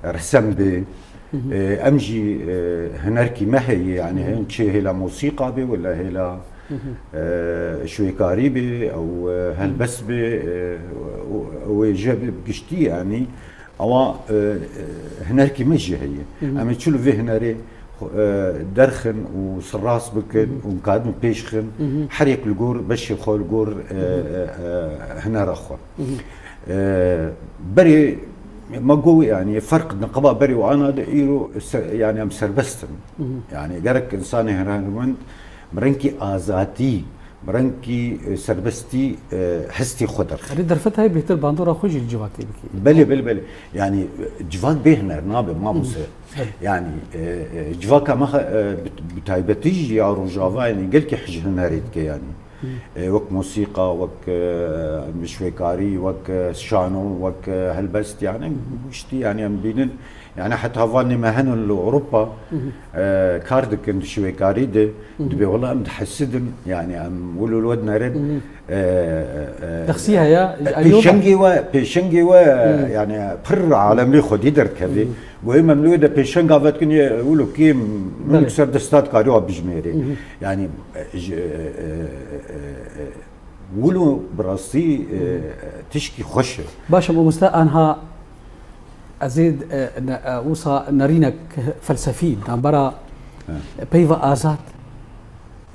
e, resem be. Hı hı. E, em jî, e, hunerkî me heye, yani, Hı hı. hin çi hêla mosîqa be, wela hêla, Hı hı. e, şwêkarî be, ew, e, Hı hı. helbest be, e, û, û wêje be, bi giştî, yani, Ewa, e, e, hunerkî me jî heye. Hı hı. Em ê çi li vê hunerê xwe, e, derxin û siras bikin Hı hı. û em karin pêş xin, Hı hı. her yek li gor beşê xwe, li gor, e, Hı hı. e, e, hunera xwe. Hı hı. E, berê me got, yani, ferq niqaba berê û ana de îro se-, yani, em serbest in. Hı hı. Yani, gerek insanê hunermend bi rengî azadî, rengkî, e, serbestî, e, hestî xwe derxî. Erê derfet heye bêhtir bandora xwe jî li civakê bikî. Belê, belê, belê. Yani, e, civak bê huner nabe, mamoste. Belê. Yani, e, e, civaka me, e, bi, bi taybetî jî ya Rojava, yani, gelkî hej hunerê dike, yani. E, wek mosîqa, wek, e, şwêkarî, wek, e, şano, wek, e, helbest, yani, giştî, yani, em bînin, yani, heta vanê me henin li Ewropa, e, kar dikin di şwêkarî de, dibê wela em dihesidin, yani, em wilo li we dinerin, e, e, e, Dexsî heye, pêşengê we, pêşengê we, yani, pir alemlê xwedî derkevê. Goyê me em li wê de pêşenga ve dikin, yê wilo kêm, min ser desta dikarî wa bijmêrê. Yani, e, ji, e, e, e, e, wilo bi rastî, e, tişkî xweş e. Baş e, mamoste, anha ez ê, e, ne, e, wisa nerînek felsefî, navbera peyva azad,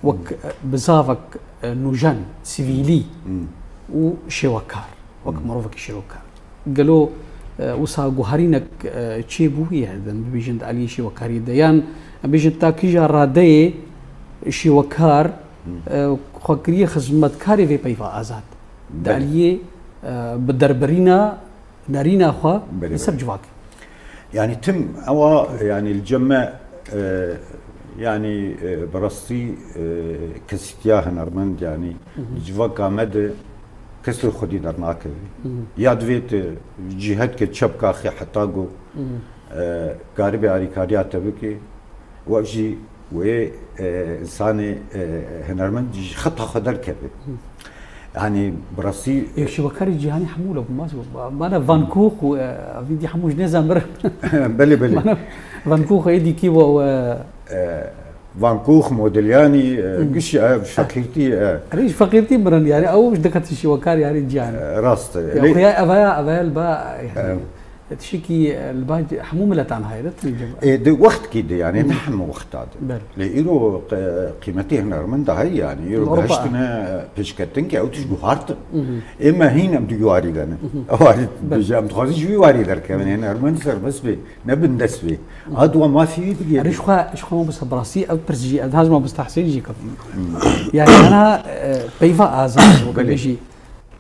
wek, e, bizavek, e, nûjen, sivîlî û şêwekar, wek mirovekî şêwekar. Gelo, e, wisa guherînek, e, çêbûye, em bibêjin di aliyê şêwekariyê de, yan em bêjin ta kîja radeyê şêwekar, e, xwe kiriye xizmetkarê vê peyva azad. Di aliyê, e, bi derbirîna nerîna xwe li ser civakê. Yani tim ewa, yani li cem me, e, yani, e, bi rastî, e, kesîtiya hunermend, yani civaka me de kes li xwedî dernakeve. Ya divê tu cîhet ke çepka xê heta go, e, karibê alîkariya te bike, wek jî wê, e, insanê, e, hunermend ji xeta xwe derkeve. Yani bi rastî. Ê şivekarê cîhanî hemû le bû, mas bana Van Gogh û, e, evî dî hemû ji nêzan mirin. Belê, belê. Bana Van Gogh êdî kî we, we, e, Van Gogh, Modigliani, e, gişî, e, feqîrtî, e. Erê ji feqîrtî mirin, yani ew ji diketin şiwekar, yani cîhanî. E, rast e. Ya xwe ya evaya, evaya li ba, yani, tiştekî, e, li ba hemû miletan hayret. E, di wextkî de, yani ne hemû wexta de. Lê îro qe-, qîmetê hunermend de heye, yani îro gihiştine pêşketin ke ew tişt guhartin. Ê me hîn em di warî de ne. Ew warî dibêje, em dixwazin ji wî warî derkevin. Hunermend serbest bê. Ne bindest bê. A dua mafî wî bigê. Erê ji xwe, ji xwe mamosta bi rastî ev pirs jî, ev dihaz mamosta Husên jî kevt. Yani ana, e, peyva azad, wek bêjî,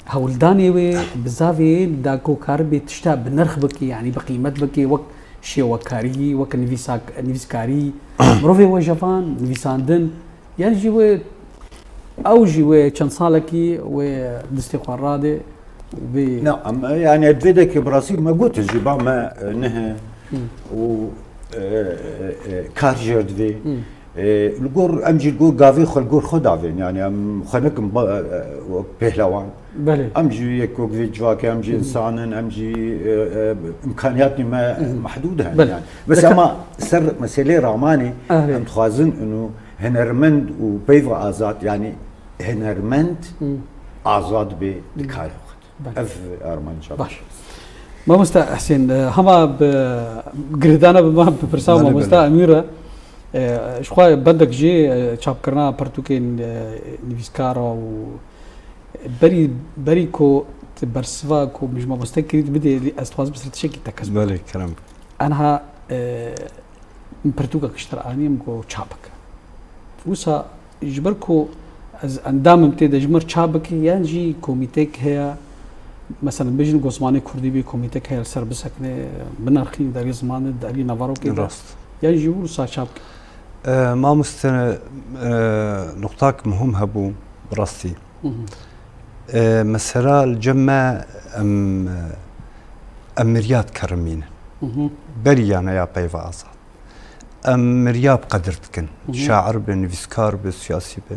hewldanê wê, bizavê da ku karibê tişta bi nirx bikê, yani bi qîmet bikê, wek şêwekarî, wek nivîsak-, nivîskarî, mirovê we cevan, nivîsandin, Yan jî wê, ew jî wê çend salekî wê destê xwe radê û bê. Na, em, yani, divê de ke bi rastî me got, ji ba me, e, nihe û, e, e, e, kar jêr divê. E, li gor, em jî li gor gavê xwe, li gor xwe davên. Yani, em xwe nekin ba-, e, e, wek pehlewan. Belê. Em jî yek wek vê civakê, em jî insan in, em jî, e, e, imkaniyatê me mehdûd hene. Belê. Yani. Bes ama ser meselê ramanê, em dixwazin û Hunermend û peyva azad, yani hunermend azad bê di karê xwe de. Belê. Ev armanca. Baş. Mamosta Husên, e, hema bi girdana bi me bi pirsa Belê, mamosta belê. Emîr e, e, ji xwe bendek jî, e, çapkirina pirtûkên, e, nivîskara û berî, berî ku tu bersiva ku min ji mamoste kirî bidê, ez dixwazim ser tiştekî te kes bibim. Belê, kerem. Enha, e, min pirtûkek ji te re anî, min got çap bike. Wisa ji ber ku ez endamim tê de, ji min re çap bike, yan jî komîtek heye, mesela bêjin ku zimanê kurdî bê komîtek heye li ser bisekine, binirxîne di alî zimanê, di alî navarokê de. Rast. Yan jî wisa çap bike. E, mamoste, e, nuqtak muhim hebû, bi rastî. Hı hı. E, mesela li cem me em, em mirya dikerimînin. Hı hı. Berî ya ne ya peyva azad. Em mirya bi qedir dikin. Hı hı. Şair be, nivîskar be, siyasî be.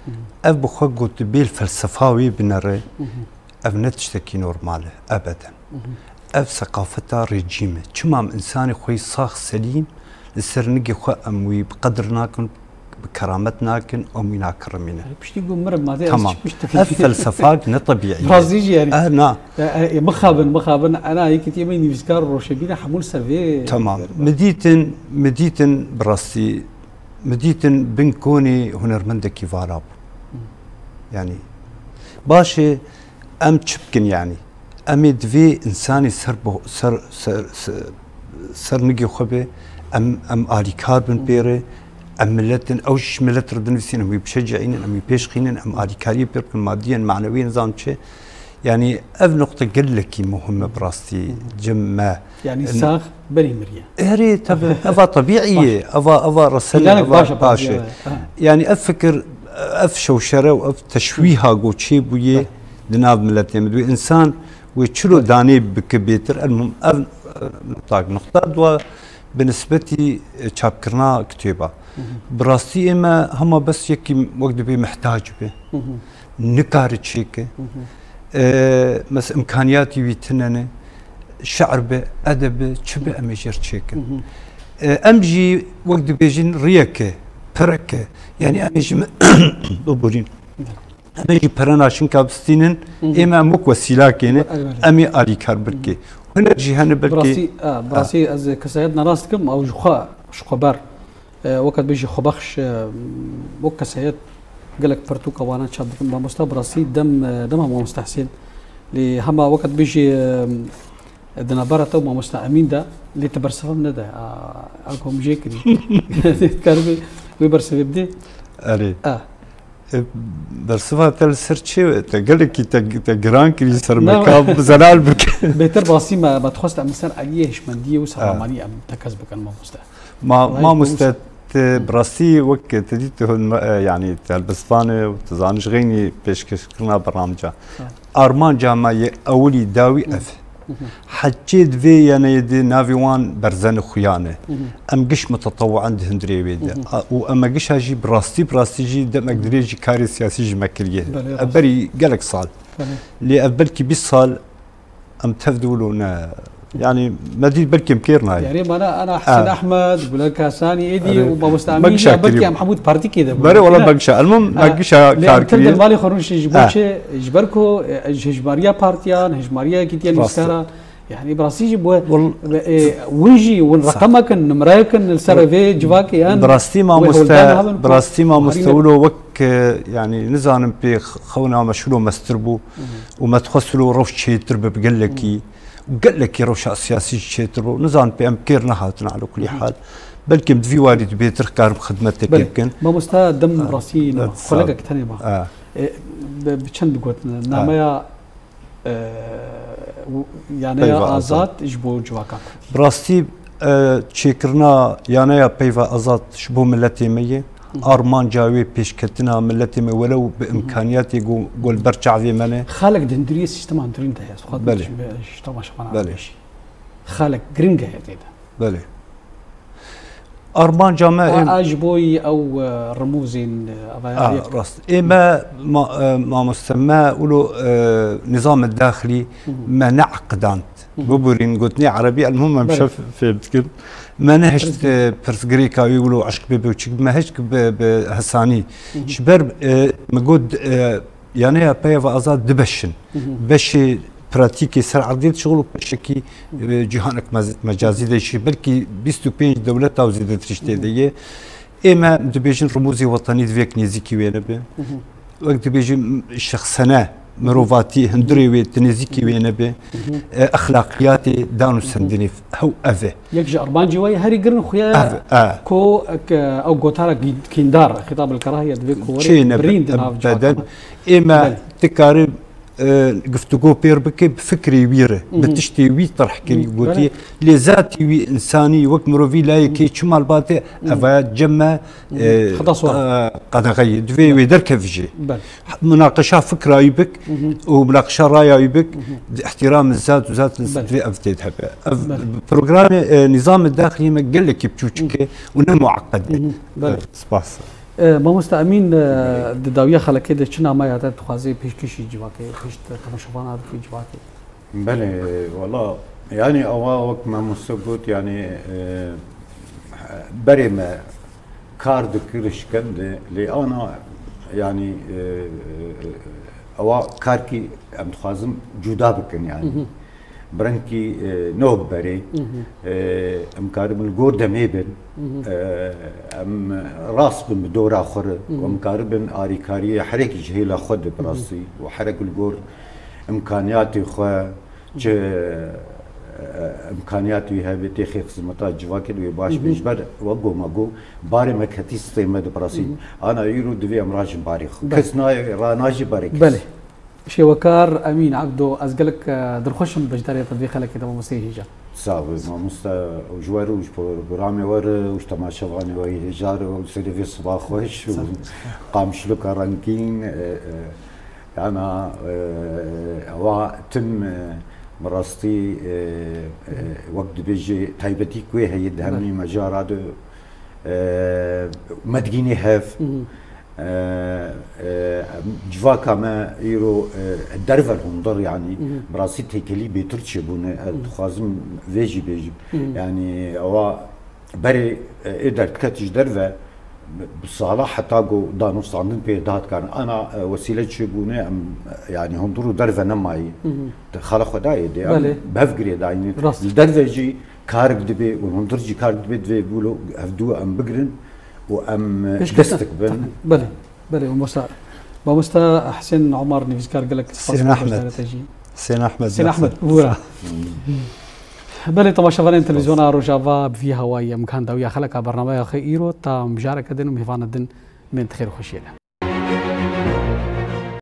Hı hı. Ev bi xwe got bê li felsefa wê binere. Hı hı. Ev ne tiştekî normal e, ebeden. Hı hı. Ev seqafeta rejîm e. Çima em insanê xwe yî sax selîm li ser nigê xwe em wî bi qedir nakin, bi keramet nakin, em wî nakirimîne. Piştî ku mirim, madê ez Tamam. Çi pişt Ev felsefak ne tebîî ye. Razî jî yani. Eh, na. E, e, mixabin, mixabin, ena yekîtiyê me nivîskar û roşebîne hemû li ser vê. Tamam. Mi dîtin, mi dîtin bi rastî, mi dîtin bin konê hunermendekî vara bû. Hı. Yani, baş e, em çi bikin yani? Em ê divê insanê ser bo-, ser, ser, ser, ser nigê xwe be, em, em alîkar bin pê re, Em millet in, ew ji millet re dinivîsîn, em wî bişecîînin, em wî pêş xînin, em alîkariyê pê bikin, madî ye, manewî ye, nizam çi. Yanî ev nuqte gelekî muhim e bi rastî, cem me. Yanî sax berî miriye. Erê, tabi, eva tebîî ye, eva, eva resen, eva baş e. Yanî ev fikir, ev şewşere û ev teşwîha ku çêbûye di nav miletê me. Wê însan wê çilo danê bike bêtir, elmuhim ev, e, nuqtak, nuqta dua bi nisbetî, e, çapkirina kitêba. Bi rastî ê me hema bes yekî wek dibê mihtac be. Nikare çêke. E, mes imkaniyatî wî tine ne. Şi'r be, edeb be, çi be em ê jêr çêkin. E, em jî wek dibêjin riyeke, pireke. Yanî em ê ji me-, biborîn. Em ê jî pere naşinka bistînin, ê me em wek wesîlakê ne, em ê alîkar bikê. Huner jî hene belkî. Bi rastî, e, bi rastî ez kesayet nerast dikim, ew ji xwe, ji xwe ber. E, weke dibêjî xwebexş, e, wek kesayet gelek pirtûka wana çap dikim. Mamosta bi rastî dem, e, dema mamosta Hesên. Lê hema weke dibêjî, e, di navbera te û mamosta Emîn de, lê te bersiva min nede. A, a ku hûn jê kirî. Dikarî wê, wê bersivê bidê? Erê. A. E, bersiva te li ser çi? Te gelekî te, te giran kirî ser me. Ka zelal bike. Bêtir basî me, me dixwest em li ser aliyê hişmendiyê û selamaniyê em tekez bikin, mamoste. Ma-, Welayi mamoste, te bi rastî wek te dît, tu hûn me, e, yanî te helbestvan e û tu zanî ji xeynî pêşkêşkirina bernamca. Armanca me yê ewilî dawî ev. Heçê di vê yaneyê de navê wan Berzeni Xuya ne. Em giş mutetewîan di hundirê wê de. A, û em gişa jî bi rastî, bi rastî jî demek dirêj jî karê siyasî ji me kiriye. Belê, rast. Ev berî gelek sal. Belê. Lê ev belkî bîst sal em tev di wilo ne. Yanî me dît belkî em kêr nayê. Yanî mana ana Hesen Ehmed, Gulen Kasanî, êdî û mamosta Emîn jî belkî em hemû di partîkê de bûn. Belê, wela me gişa. Elmûm me gişa kar kiriye. Em tim di malê xwe rûniştin ji bo çi? Ji ber ku, e, ji hejmariya partiyan, hejmariya yekîtiya nivîskara. Yanî bi rastî jî bu, e, win jî, win reqemekin, nimreyekin li ser vê civakê yan. Bi rastî mamoste, bi rastî mamoste wilo wek, e, yanî nizanim pê xewna me şilo mestir bû û me dixwest wilo rewş çêtir be bi gelekî û gelekî rewşa siyasî jî çêtir bû. Nizanim pê em kêr nehatin ala kulî hal. Belkî em di vî warî di bêtir karin xidmetekê bikin. Mamoste dem rastî nema. Xulekek tenê ma. E, bi, bi çend digot nameya e, yaneya azad ji bo civaka Kurdî. Bi rastî, e, çêkirina yaneya peyva azad ji bo miletê me ye. Armanca wê pêşketina miletê me welew bi imkaniyatê ku, ku li ber çavê me ne. Xalek di hundiriyê sîstema hundirîn de ye. Belê. Ji temaşevan Belê. Xalek giring heye tê de. Belê. Armanca me A, êm a ji bo yî ew, e, rimûzên, e, avaya A, yek. Rast. Ê me ma-, e, mamoste me wilo, e, nizam daxilî me neeqidand. Biborîn gotinê erebî, elmuhim em Belê. Şev fêm dikin. Me nehişt, e, pirsgirêka wî wilo eşq bê bi çik, me hişt bi, bi hesanî. Ji ber, e, me got, e, Yaneya peyva azad du beş in. Beşê pratîkê ser erdê dişixul û beşekî, e, cîhanek mez-, mecazî de jî belkî bîst û pênc dewleta û zêdetir jî tê de ye. Ê me dibêjin rimûzê wetenî divê yek nêzîkî wê nebe. Wek dibêjin şexsene, mirovatî, hundirê wê di nêzîkî wê nebe. E, exlaqiyatê, dan û sendinê hew ev e. Yek ji armancê we yê herî girin xuya ye Ev, e. ku, e, ew gotara kî-, kîndar, xîtab el kerahiye divê ku were Çê nebe, birîn di nav ebeden. civaka me. Ê me Belê. dikare, e, guftûgo pêr bike, bi fikrê wî re, bi tiştê wî terh kirî, gotiye. Belê. Lê zatî wî însanî, wek mirovî layekê çi malbatê, eva cem me, e, Xetas wa. e, qedexeyê. Divê wê derkevijê. Belê. Munaqeşa fikra wî bik û munaqeşa raya wî bik, di îhtîramê zat û zat Belê. divê ev tê de hebe. Ev Belê. programê, e, nîzamê daxilî me gelekî piçûçik e û ne mueqed e. Belê. E, spas. E, mamoste Emîn, e, di dawiya xelekê de çi nameya te dixwazê pêşkêşî civakê, pêş te-, temaşevana dikî civakê? Belê, wala, yanî ewa wek mamoste got, yanî, e, berê me kar dikir, şikend, lê ana, yanî, e, e, ewa karkî em dixwazin cuda bikin, yanî. Hı hı. Bi rengkî, e, nov berê, Hı hı. e, em karibin li gor demê bin, Hı hı. e, em rast bin bi dora xwe re, Hı hı. û em karibin arîkariyê herekî ji hêla xwe de bi Hı hı. rastî û herek li gor imkaniyatê xwe, çi e, imkaniyat wî hebe têxê xizmeta civakê wê baş bê. Ji ber wek goma got, barê me ketî stê me di birasî. Ana îro divê em rajin barê xwe. Kes nayê ra najî barê kes. Belê. Şêwekar Emîn Ebdo, ez gelek, e, dilxweş im beşdariyeta vê xelekê de, mamosteyê hêja. Sax be, mamoste, û ji we re û ji programê we re û ji temaşevanê we hêja re û serê vê siba xweş û Sax be. Qamişloka rengîn, e, e, yana, e, ewa tim, e, bi rastî, e, e, wek dibêjê taybetî ku heye di hemî Belê. Mejara de, e, me digînê hev. E, e, civaka me îro, e, derve li hundir, yanî, bi rastî têkelî bêtir çêbûne. Ez dixwazim vê jî bêjim. Yanî, ewa berê, e, ê derdiket ji derve, bi sala heta ku danûstandin pê dihat karin. Ana, e, wesîle çêbûne, em, e, yanî hundir û derve nemayî. Di xala xwe dayê de, em Belê. Bev girê dayîne. Rast. Li derve jî karik dibe û hundir jî karik dibe, divê wilo hevdû em bigirin û em, e, Pêşketin. Destek bin. Belê, belê, mamosta. Mamosta Husên Omar, nivîskar, gelek spas Husên Ahmed. Beşdariyeta jî. Husên Ahmed, Husên Ahmed, bûra. Belê, temaşevanên Televizyona Rojava, bi vî hawayî em gihan dawiya xeleka bernameya xwe îro, ta mijareke din û mêvana din bên di xêr û xweşiyê de.